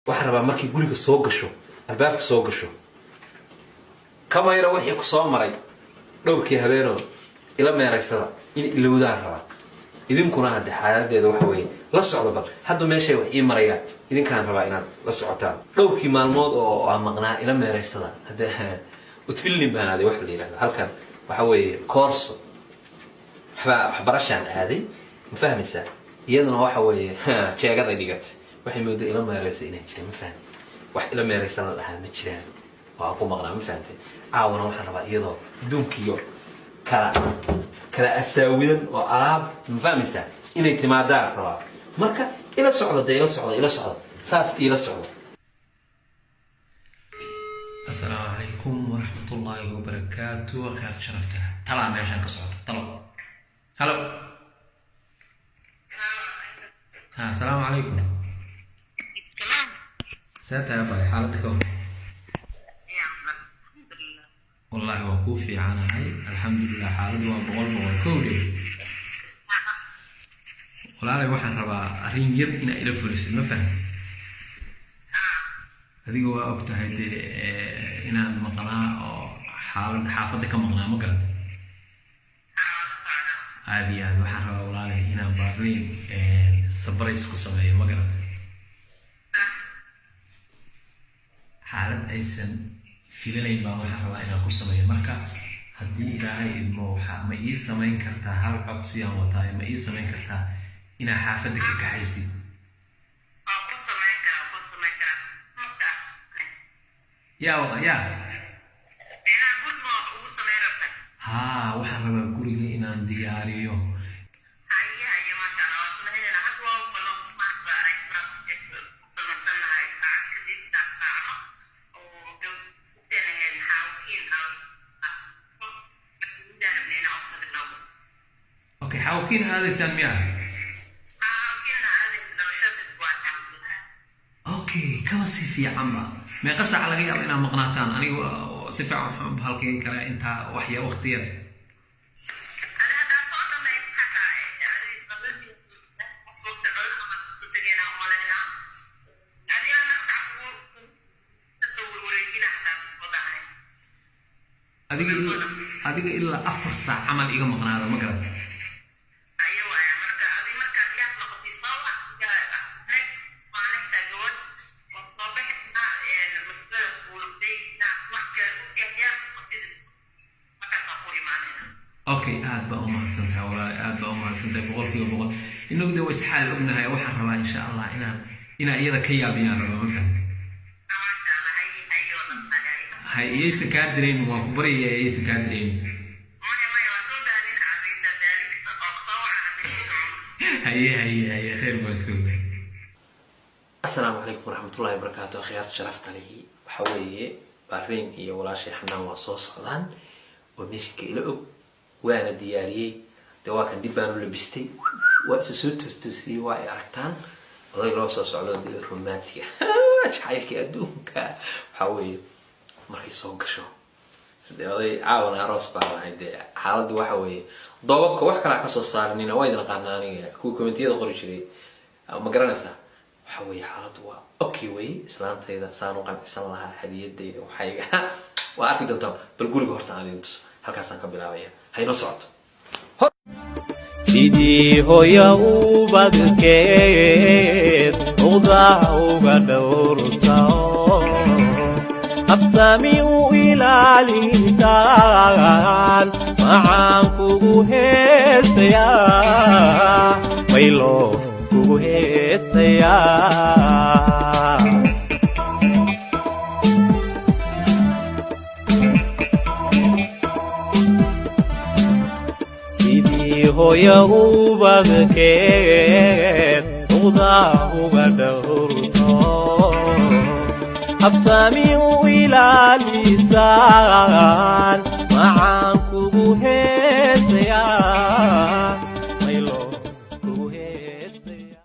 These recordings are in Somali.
Waxaan rabaa markay guriga soo gasho, albaabka soo gasho, kamayra wixii ku soo maray dhowrkii habeenoo ila meeraysada in ilowdaan rabaa. Idinkuna hadde xaaladeeda waxa weeye la socdo. Bal hadda meeshay wax ii marayaan idinkaan rabaa inaad la socotaan. Dhowrkii maalmood oo aan maqnaa ila meeraysada. Hadde utbillin baan aaday, waxa la yidhahdo halkan waxa weeye koorso, waxbaa waxbarashaan aaday, ma fahmaysaa? Iyaduna waxa weeye jeegaday dhigatay, waxay mooda ila meeraysa inaan jirin. Ma fahmi, wax ila meeraysan la dhahaa ma jiraan oo aan ku maqnaa, ma fahamtay? Caawana waxaan rabaa iyadoo adduunkiyo kala kala asaawidan oo alaab, ma fahmaysaa, inay timaadaan rabaa. Marka ila socda dee, ila socda, ila socda, saas ila socda. Asalaamu calaykum waraxmatullaahi wabarakaatu. Akhaar sharafta, talaa meeshaan ka socota. Talo, halo, ha, asalaamu calaykum. See tahay, abay? Xaaladda ka hor? Wallaahi waa kuu fiicanahay, alxamdulilah. Xaaladdu waa boqol boqol kowdhe. Walaalay, waxaan rabaa arrin yar inaa ila fulisid, ma fahamti? Adiga waa og tahay dee inaan maqnaa oo xaalad xaafadda ka maqnaa, ma garata? Aada iyo aad. Waxaan rabaa, walaalay, inaan baarliin surprise ku sameeyo, ma garata? Xaalad aysan filanayn baa waxaan rabaa inaan ku sameeyo. Marka haddii Ilaahay idmo, waxa ma ii samayn kartaa? Hal codsiyaan wataa. Ma ii samayn kartaa inaa xaafadda ka kaxaysid? Yaa haa, waxaan rabaa guriga inaan diyaariyo. Okay, xawkiin aadaysaan miyaa? Okay, kaba si fiicanba. Meeqa saaca laga yaaba inaad maqnaataan? Aniga si fiican waxaan u halkeyn karaa intaa waxya waqti yar. Adiga ilaa 4 saac camal iga maqnaada, ma garata? Okay, aad baa umahadsantahay, walaal, aad baa umahadsantahay, 100%. Inagu de waa isxaal ognahay. Waxaan rabaa, insha Allah, inaan iyada ka yaabiyaan rabaa, ma fahamti? Hay, iyaysan kaa dareemin, waan ku baryayaa, iyaysan kaa dareemin. Haye haye haye, khayr baan isku ognahay. Asalaamu calaykum waraxmatullahi wabarakaatu. Akhyaarta sharafta lihi, waxa weeye Baariin iyo walaashay Xanaan waa soo socdaan oo meeshinka ila og, waana diyaariyey dee. Waa kan, dib baan u labistay, waa isa soo toostoosiyey, waa ay aragtaan oday loo soo socdo dee, romantiga, jacaylkii adduunka. Waxa weeye markay soo gasho dee, oday caawana aroos baan lahay dee. Xaaladdu waxa weeye doobabka wax kalaa kasoo saaranina, waa idin aqaana aniga, kuwa commentiyada qori jiray, ma garanaysaa? Waxa weeye xaaladdu waa okay wey. Islaantayda saan u qancisan lahaa, hadiyadayda waxayga waa arki doontaa. Bal guriga horta aan idin tuso, halkaasaan ka bilaabaya. Haynoo socoto. Sidii hooya ubadkeed uqdaa uga dhowrta, habsami u ilaalisaan, macaan kugu heestayaa, mayloof kugu heestayaa. Sidii hooya ubadkeed uqdaa uga dhowrto, habsami u ilaalisaan, macaan kugu heesayaa, mayloof kugu heestayaa.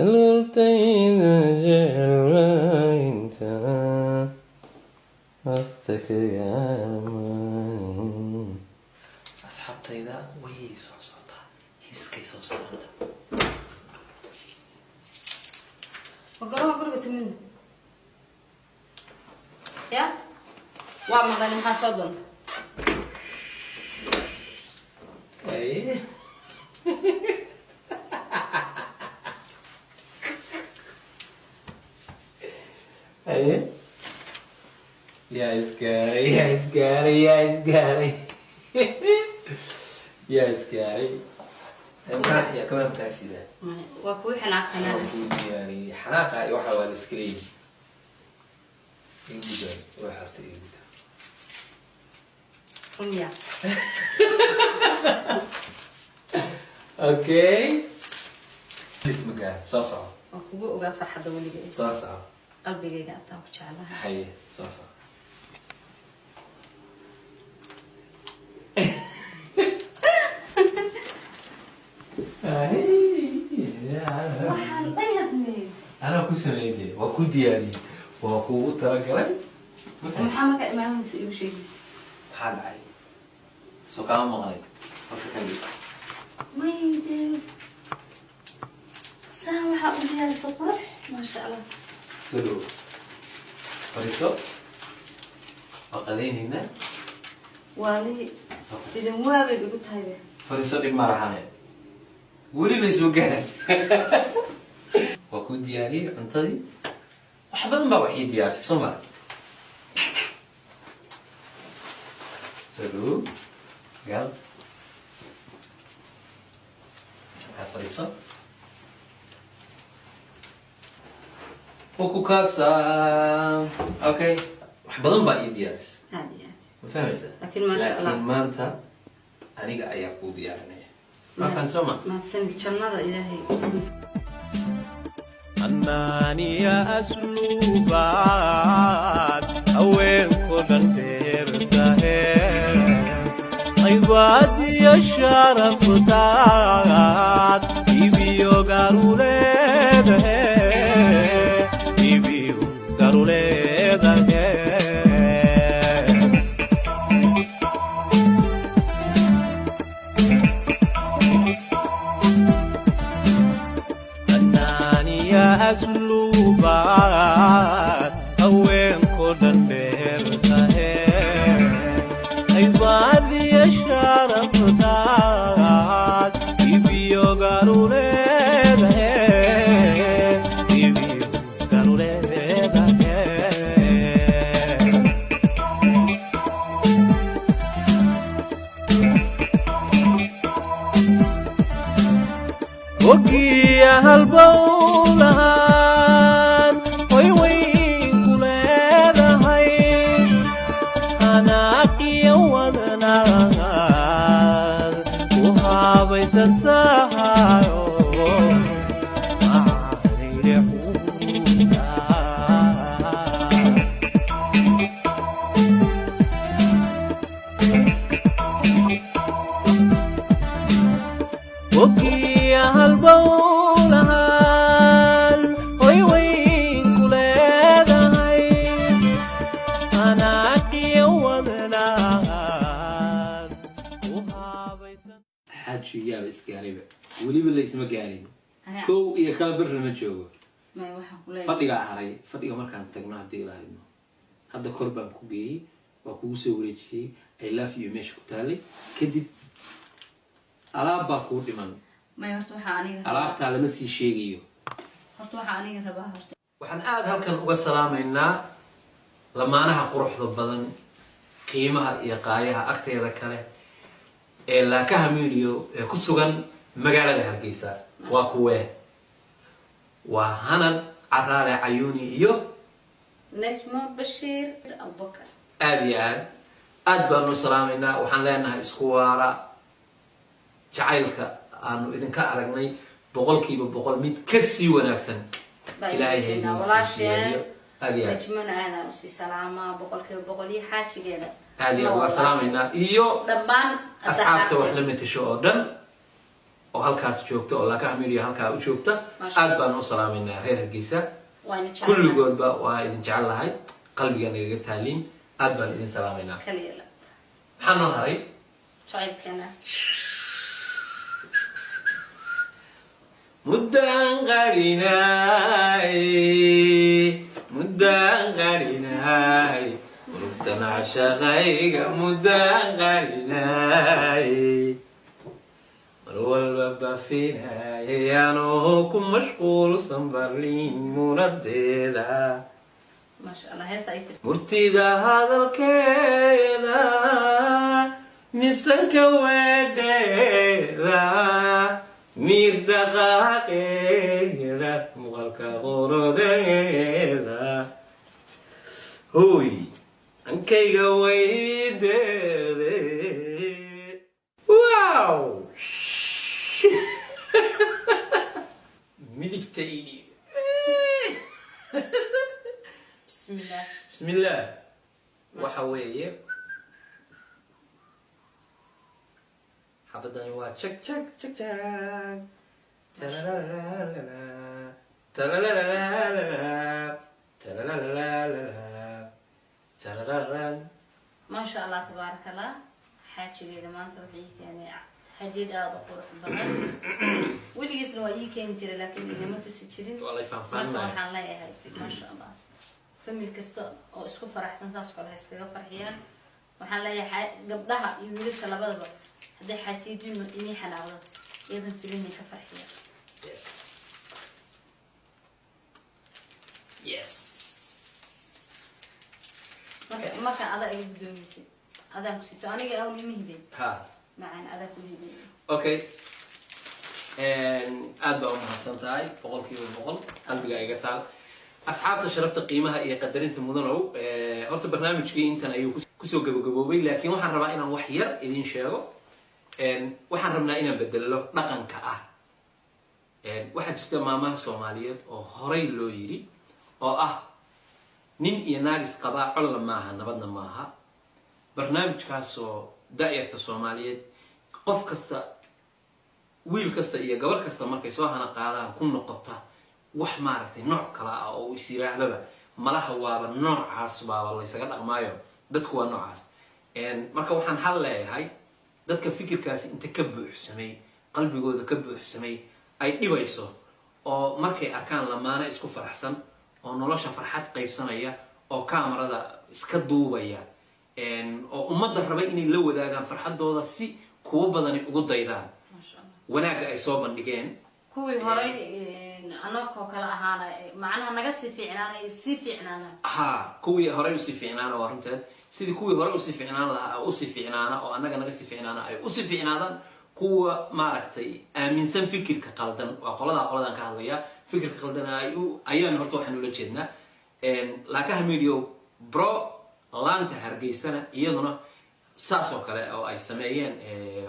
Dalurtayda jeclaynta hasta kagaalmaan. Alaabtayda way soo socotaa, hiiskay soo socota. Wagaraha guriga timidna ya waa maqani, maxaa soo doonta? Ay. Haye. Yaa isgaaray, yaa isgaaray, yaa isgaaray, yaa isgaaray. Maxaa yaa kamaan kaa sidaa? Waa kugu xanaaqsanaada. Waa kuu diyaariyey xanaaqa iyo waxa waa la iska leeyihi. Igu daa waa xarta, igu daa. Rumiya. Okay, isma gaar, soo soco. Waa kugu ogaa farxadda weligay. Soo soco. Qalbigayga ataan ku jeclahay. Haye, soo soco. Waxaan dhan yaa sameeyey? Anaa ku sameeyey, waa ku diyaariyey, waa kuugu talagalay. Maxaa markaa imaanaysa igu sheegaysa? Maxaa dhacay? Soo kaama maqnay horta kan. May dee, saan waxaa u diyaarisa qurux, maasha Allah. Soo dhawo, fadhiiso, waa qadaynaynaa. Waali. Soo fadhiiso. Idin waabay igu tahay be. Fadhiiso, dhib ma lahane, weli laysoo gaaray. Waa kuu diyaariyey cuntadii, wax badan baa wax ii diyaarisay, soo maa? Soo dhawo, gal kaa fadhiiso. Ukukasa. Okay, wax badan baa ii diyaarisay. Aad iyo aad. Ma fahmaysaa? Laakiin maasha Allah. Laakiin maanta aniga ayaa kuu diyaarinaya, ma fahamta ma? Mahadsanid, jannada Ilaahay. Annaaniya asluubaad haweenku dhan dheertahe, aybaadiya sharaftaad ibiyo garuleedahe, ibiyo garuleedahe. Annaaniya asluubaad haweenku dhan dheertahe, aybaadiya sharaftaad ibiyo garuleedahe, ibiyo garuleedahe. Ogiya halbowlahaan hoy weyn ku leedahay, hanaaqiya wadnaad ku habaysan tahayo macaanayde xuuta. Ogiya halbowlahaan hoy weyn ku leedahay, hanaaqiya wadnaad ku habaysan. Xaaji, yaaba isgaarayba, weliba laysma gaarin. Kow iyo kala bir lama joogo. May, waxaan ku leeyahay Fadhigaa haray. Fadhiga markaan tagno haddii ilaalino. Hadda kor baan ku geeyey, waa kugu soo wareejiyey. I love you meesha ku taalay. Kadib alaab baa kuu dhiman. May, horta waxaa aniga rabaa Alaabtaa lama sii sheegayo. Horta waxaa aniga rabaa horta. Waxaan aada halkan uga salaamaynaa lamaanaha quruxda badan, qiimaha iyo qaayaha agteeda kale ee Laakaha Media ee ku sugan magaalada Hargeysa. Waa kuwee? Waa Hanad Caraale Cayuuni iyo Najmo Bashiir Abubakar. Aada iyo aad aad baanu u salaamaynaa. Waxaan leenahay isku waara. Jacaylka aanu idinka aragnay 100% mid ka sii wanaagsan Baa Ilaahay idin ha jeednaa idiin sii walaasheen. siyaadiyo. Aada iyo aad. Najmona aadaan usii salaamaa 100% iyo xaajigeeda. Aada iyo aad waa salaamaynaa iyo dhammaan asxaabta wax la matasho oo dhan oo halkaas joogta, oo Laakaha Media halkaa u joogta. Masha Aad baanu u salaamaynaa reer Hargeysa. Waana jecelahay. Kulligoodba waa idin jecel lahay, qalbiga nagaga taaliin. Aad baan idin salaamaynaa. Kaliya la Maxaa noo haray? Jacaylkeena. Muddaan qarinaay, muddaan qarinaay, murugtan cashaqayga muddaan qarinaay, mar walba bafinaaye anoo ku mashquulsan Barliin munadeeda. Maasha Allah, heesta ay tiri. Murtida hadalkeeda, misanka weedheeda, miir dhaqaaqeeda, muuqaalka qurudeeda, huy ankayga weydeede. Wow, midigta idhiib. Bismillah. Bismillaah, waxa weeye xabadani waa jag jag jag jag, tararararara, tararararara, tararararara, tarararan. Maasha Allah, tabaaraka Allah. Xaajigeeda maanta wuxuu ii keenay xadiid aada u qurux badan. Weligiisna waa ii keeni jiray, laakiin igama tusi jirin. Waa lay Marka faahfaahinaya. Waxaan leeyahay, maasha Allah, famil kasta oo isku faraxsan saas kale ha iskaga farxiyaan. Waxaan leeyahay gabdhaha iyo wiilasha labadaba, hadday xaajiyadiinu inii xanaaqdo, iyadan filinay ka farxiya. Yes. Marka adaa iga guddoomisay, adaan ku siito, aniga awn ima hibeen. Ha. Macaan, adaa ku hibeen. Okay, aad baa umahadsan tahay, 100%, qalbiga iga taal. Asxaabta sharafta, qiimaha iyo qadarinta mudanow, horta barnaamijkii intan ayuu kusoo gabagaboobay, laakiin waxaan rabaa inaan wax yar idin sheego. Waxaan rabnaa inaan bedello dhaqanka ah. Waxaa jirta maamaha Soomaaliyeed oo horay loo yiri oo ah "Nin iyo naagis qabaa colla maaha, nabadna maaha." Barnaamijkaasoo da-yarta Soomaaliyeed, qof kasta, wiil kasta iyo gabar kasta, markay soo hana qaadaan ku noqota wax maaragtay nooc kale ah oo is yiraahdaba malaha waaba noocaas, baaba laysaga dhaqmaayo, dadku waa noocaas. Marka waxaan hal leeyahay dadka fikirkaasi inta ka buuxsamay, qalbigooda ka buuxsamay, ay dhibayso oo markay arkaan lamaane isku faraxsan oo nolosha farxad qaybsanaya oo kaamarada iska duubaya oo ummadda raba inay la wadaagaan farxaddooda si kuwo badani ugu daydaan Maasha Allah. wanaagga ay soo bandhigeen. Kuwii horay anagoo kale ahaana, macnaha naga sii fiicnaanay, sii fiicnaadaan. Ha, kuwii horey usii fiicnaana, waa runteed, sidii kuwii horey usii fiicnaan lahaa usii fiicnaana oo annaga naga sii fiicnaana ay usii fiicnaadaan. Kuwa maaragtay aaminsan fikirka qaldan, waa qoladaa, qoladan ka hadlaya fikirka qaldan ay ayaan horta waxaan ula jeednaa Laakaha Media Pro laanta Hargeysana, iyaduna saas oo kale oo ay sameeyeen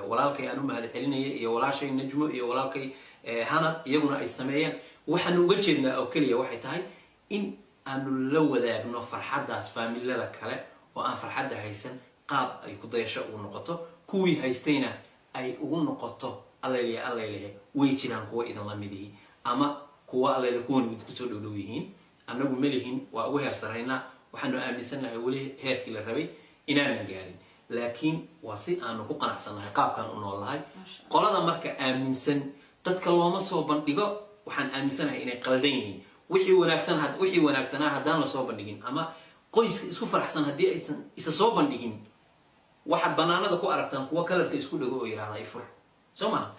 walaalkay aan u mahad celinaya iyo walaashay Najmo iyo walaalkay Hanad, iyaguna ay sameeyeen. Waxaanu uga jeednaa oo keliya waxay tahay in aanu la wadaagno farxaddaas faamilada kale oo aan farxadda haysan, qaab ay ku dayasho ugu noqoto, kuwii haystayna ay ugu noqoto allalehe allalehe way jiraan kuwa idin lamid yihi ama kuwa allele kuwan mid kusoo dhowdhow yihiin. Annagu malihin waa ugu heer saraynaa, waxaanu aaminsannahay weli heerkii la rabay inaanan gaarin, laakiin waa si aanu ku qanacsannahay qaabkaan u nool nahay. Qolada marka aaminsan dadka looma soo bandhigo, waxaan aaminsanahay inay qaldan yihiin. Wixii wanaagsan, wixii wanaagsanaa haddaan la soo bandhigin, ama qoyska isku faraxsan haddii aysan isa soo bandhigin, waxaad banaanada ku aragtaan kuwa kalarka isku dhego oo yidhahda "Ifur", soo ma?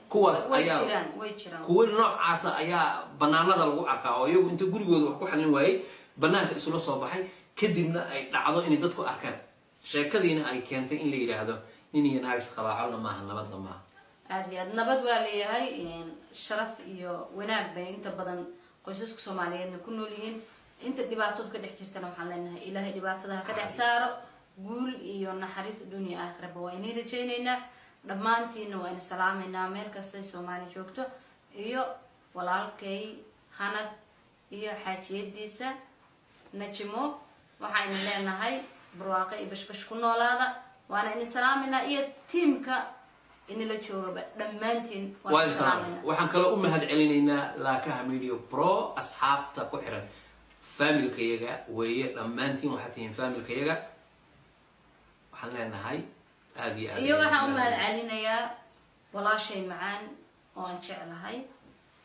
Kuwaas Way ayaa jiraan, way jiraan. Kuwa noocaasa ayaa banaanada lagu arkaa oo iyagu inta gurigooda wax ku xalin waayey banaanka isula soo baxay, kadibna ay dhacdo inay dadku arkaan, sheekadiina ay keentay in la yidhaahdo "Nin iyo naagis qabaa colna maaha, nabadna maaha." Aada iyo aad, nabad waa leeyahay, sharaf iyo wanaag bay inta badan qoysaska Soomaaliyeedna ku nool yihiin. Inta dhibaatadu ka dhex jirtana waxaan leenahay Ilaahay dhibaatada ha ka dhex saaro. Guul iyo naxariis adduunya aakhiraba waa inay rajaynaynaa. Dhammaantiina waa ina salaamaynaa meel kastay Soomaali joogto, iyo walaalkay Hanad iyo xaajiyadiisa Najimo. Waxaynu leenahay barwaaqo iyo bashbash ku noolaada. Waana idin salaamaynaa, iyo tiimka inila joogaba, dhammaantiin waa waan idin salaamay. salaamaynaa. Waxaan kaloo u mahad celinaynaa Laakaha Media Pro, asxaabta ku xiran, faamilkayaga weeye. Dhammaantiin waxaad tihiin faamilkayaga. Waxaan leenahay Aad iyo aad. Iyo waxaan u mahad celinayaa walaashay macaan oo aan jeclahay,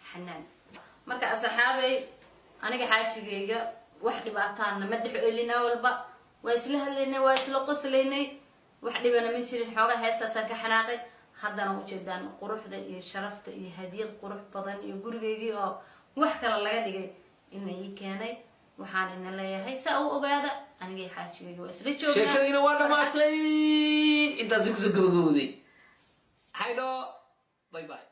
Xanaan. Marka asxaabay, aniga xaajigayga wax dhibaataana ma dhex elina, walba waa isla hadlaynay, waa isla qoslaynay, wax dhibana ma jirin. Xoogaa heestaasaan ka xanaaqay. Haddana ujeedaan quruxda iyo sharafta iyo hadiyad qurux badan iyo gurigaygii oo wax kale laga dhigay in la ii keenay. Waxaan ina leeyahay, saa u ogaada, anigay xaajigayga waa isla joognaa. Sheekadiina waa dhamaatay, intaasi kusoo gabagabowday. Haydho, bye bye.